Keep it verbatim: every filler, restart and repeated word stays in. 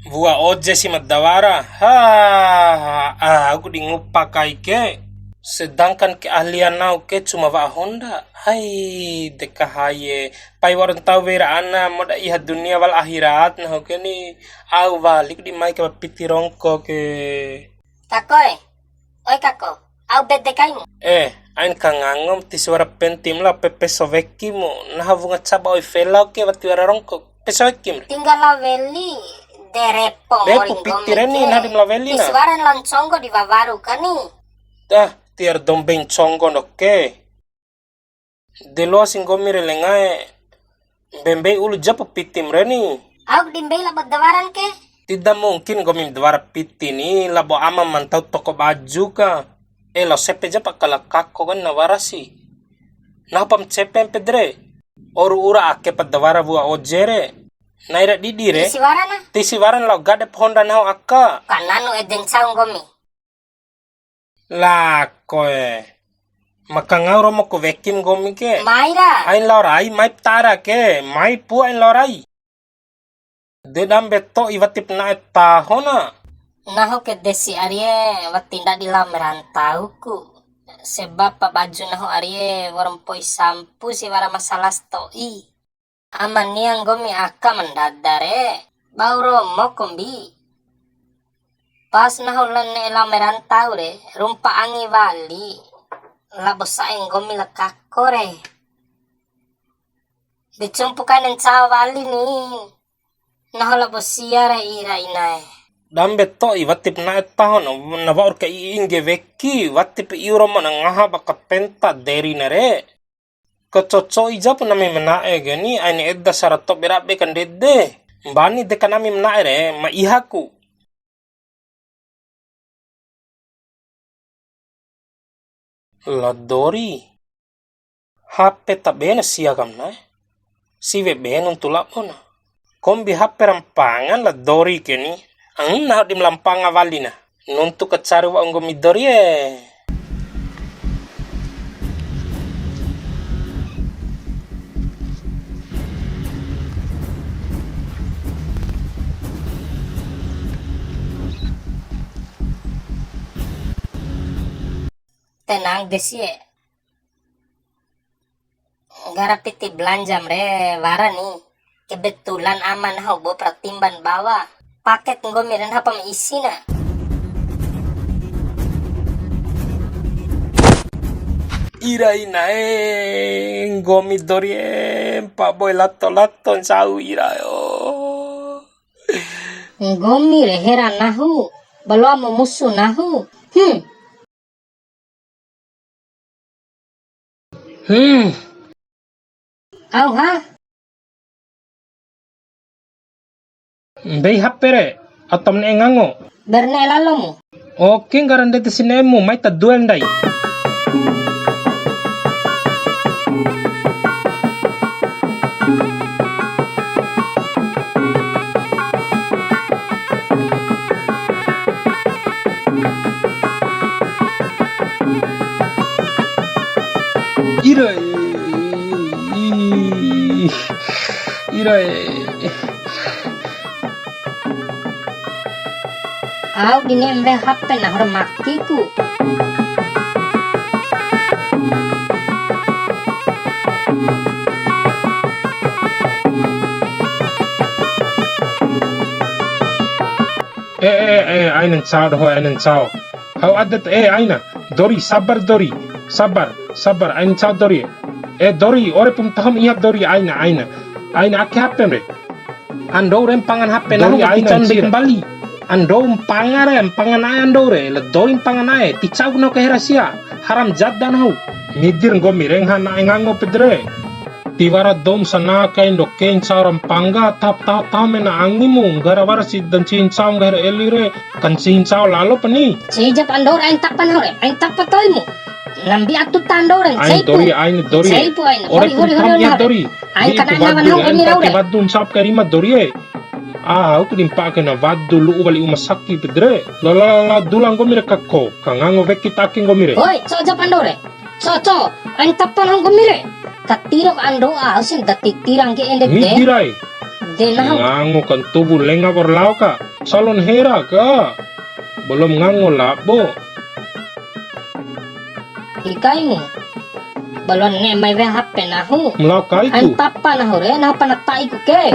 Wua oje si ma da wara. Ha, ha, ah, aku di ngupa kai ke. Sedangkan keahlian nahu ke cuma wa'a honda. Hai, de ka haie. Pai wa'ur ntau wei ra ana, moda iha dunia wal akhirat nahu ke ni. Au waliku di mai kai piti rongko ke. Kako e. Oi kako, au bade kaimu. Eh, ain kangangom ti suara pentim la pepeso wekimu. Naha wunga caba oi felau ke wati wara rongko. Peso wekim re. Tinggal la weli de repo. Be mori ku piti nggomi re ni, ke. Naha di ma la weli na. Ti suara lan conggo di wawaru kani. Dah, tiar dombeng conggo ndoke. De loa si nggomi re lengae, mbei-mbei ulu japu pitim re ni. Au di mbei labo da waran ke? Tidak mungkin nggomi da wara piti ni, labo ama ma ntau toko baju ka. Eh, lao sepe japa kala kako kan na wara si. Nahu pa ma cepe mpe de re. Oru ura ake pa da wara wua oje re. Nai ra didi re. Ti si wara na. Ti si wara na lao gade pa honda nahu aka. Kananu ede ncau nggomi. Lako e. Maka ngau romo ku wekim nggomi ke. Mai ra. Ain lao rai, mai ptara ke. Mai pu ain lao rai. De dambe to'i watip na'e tahona. Nahu ke desi arie, wati ndadi lao merantauku. Sebab pa baju nahu arie, wa'ur mpoi sampu si wara masalah sato'i. Ama nia nggomi aka ma ndada re, bau romo kombi. Pas nahu la ne'e lao merantau re, rumpa angi wali, labo sa'e nggomi la kako re. Be cumpu kaina ncao wali ni, nahu labo sia re ira inae. Dambe to'i watip na'e tahona, na wa'ur ka i'i ngge weki, watip iu romo na ngaha ba kapenta deri na re. Kacoco'i japu nami ma na'e ke ni, aina eda sarato berabe kandede. Mbani deka nami ma na'e re, ma ihaku. La Dori. H P ta be na sia kam na'e. Siwe be nuntu labona. Kombi H P ra mpangan la Dori ke ni. Ang nahu di ma la mpanga wali na. Nuntu kacaru wa'u nggomi Dori e. Tenang desi e. Nggara piti belanjam re, wara ni. Kebetulan ama nahu bo pra timban bawa. Paket nggomi re nahu pa ma isi na. Ira inae, nggomi Dori e, mpa boe lato-lato ncau ira o. Nggomi re hera nahu, ba loa mu musu nahu. Hmm. Hmm. Au ha? Mbei H P re, atam ne'e ngango. Ber ne'e lalomu. Oke, nggara ndede si ne'emu, mai ta duel ndai. Ira e, ira e. Au di ne'e mbei H P nahu ra makiku. Eh, eh, eh, aina ncao doho, aina ncao. Au adat, eh, aina. Dori, sabar, Dori. Sabar, sabar, aina ncao, Dori. Eh, Dori, ore pum tahom iha, Dori, aina, aina. Aina, ake H P re. Andou re mpangan H P nahu, Dori, aina, pican ncir. Kembali. Andou mpanga re, mpanga na'e andou re. La Dori mpanga na'e. Ti cau nahu ke hera sia. Haram jada nahu. Midir nggomi re ngaha na'e ngango pede re. Tiwara dou ma sana kai ndoke ncao ra mpangga, taho, taho, taho mena angimu, nggara wara si da ncihi ncao nggahi ra eli re, ka ncihi ncao lalo pani. Ncihi jap andou re, ain tapa nahu re, ain tapa toimu. Nambi atu ta andou re, ain ncaipu. Dori, ain dori. Ncaipu ain. Ore hori, hori, hori, hori. Dori. Ain kana nawa nahu nggomi rau re. Wadu ncao kai rima Dori e. Ah, au ku di mpa'a kai na wadu lu'u wali uma saki pede re. La, la, la, la, dula nggomi re kako, ka ngango weki ta ake nggomi re. Oi, co jap andou re. Co, co, ain tapa nahu nggomi re. Katiro ka andou au sin dati tirang ke ende de. Midi rai. De nahu. Ngango kantubu lenga wa'ur lao ka. Salon hera ka. Belum ngango labo. Ikaing. Balon ne'e mai weha H P nahu. Mula kaiku. Ain tapa nahu re, nahu pana ta'iku ke.